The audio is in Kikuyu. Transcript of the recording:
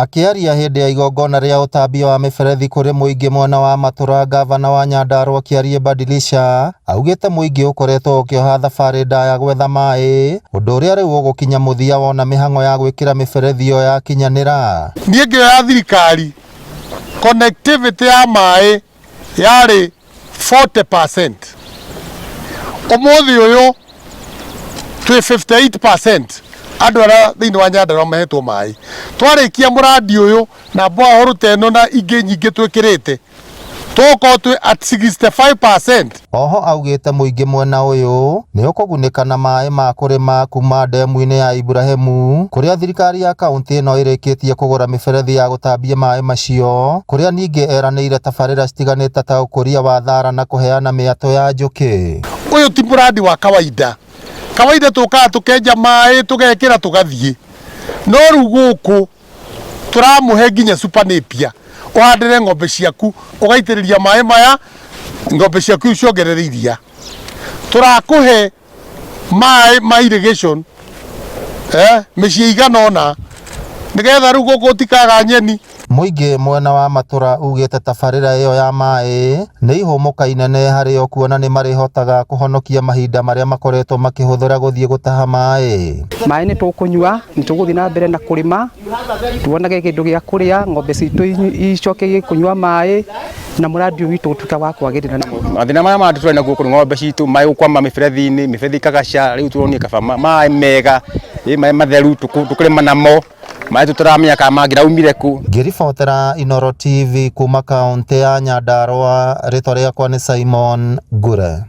Akĩaria hĩndĩ ya igongona rĩa ũtambia wa mĩberethi kũrĩ mũingĩ mwena wa Matura, ngavana wa Nyandarua Kĩarie Badilisha augĩte mũingĩ ũkoretwo ũkĩoha thabarĩ ndaya gwetha maĩ, ũndũ ũrĩa rĩu ũgũkinya mũthia wona mĩhang'o ya gwĩkĩra mĩberethi ĩyo yakinyanĩra. Niĩ ngĩoya thirikari connectivity ya maĩ yarĩ 40%, ũmũthĩ ũyũ twĩ 58% andũ arĩa thĩinĩ wa Nyandarua mahetwo maĩ. Twarĩkia mũrandi ũyũ na borehole ta ĩno na ingĩ nyingĩ twĩkĩrĩte, tũgũkorwo twĩ at 65%. Oho augĩte mũingĩ mwena ũyũ nĩ ũkũgunĩka na maĩ ma kũrĩma kuma ndemu-inĩ ya Iburahĩmu kũrĩa thirikari ya kaũntĩ ĩno ĩrĩkĩtie kũgũra mĩberethi ya gũtambia maĩ macio, kũrĩa ningĩ eranĩire tabarĩra citiganĩte ta ũkũria wa thara na kũheana mĩatũ ya njũkĩ. Ũyũ ti mũrandi wa kawaida. Kawaida tũkaga tũkenja maĩ tũgekĩra tũgathiĩ, no rĩu gũkũ tũramũhe nginya super napier ũhandĩre ng'ombe ciaku, ũgaitĩrĩria maĩ maya ng'ombe ciaku ciongerere iria. Tũrakũhe maĩ ma irrigation mĩciĩ igana ũna nĩgetha rĩu gũkũ gũtikaga nyeni. Mũingĩ mwena wa Matura ugĩte tabarĩra ĩyo ya maĩ nĩ ihũmũka inene harĩ o kuona nĩ marĩhotaga kũhonokia mahinda marĩa makoretwo makĩhũthĩra gũthiĩ gũtaha maĩ. Maĩ nĩ tũkũnyua, nĩ tũgũthiĩ na mbere na kũrĩma, tuonage kĩndũ gĩa kũrĩa, ng'ombe citũ icoke kũnyua maĩ na mũrandi ũyũ witũ ũtuĩke wa kwagĩrĩra. Mathĩna marĩa mangĩ tũrĩ naguo kũrĩ ng'ombe citũ, maĩ gũkwama mĩberethi-inĩ, mĩberethi ĩkagaca, rĩu tũronire kaba maĩ mega, maĩ matheru tũkũrĩma namo, maĩ tũtaramenya kana mangĩraumire kũ. Ngĩribotera Inooro TV kuma kaũntĩ ya Nyandarua, rĩtwa rĩakwa nĩ Simon Ngure.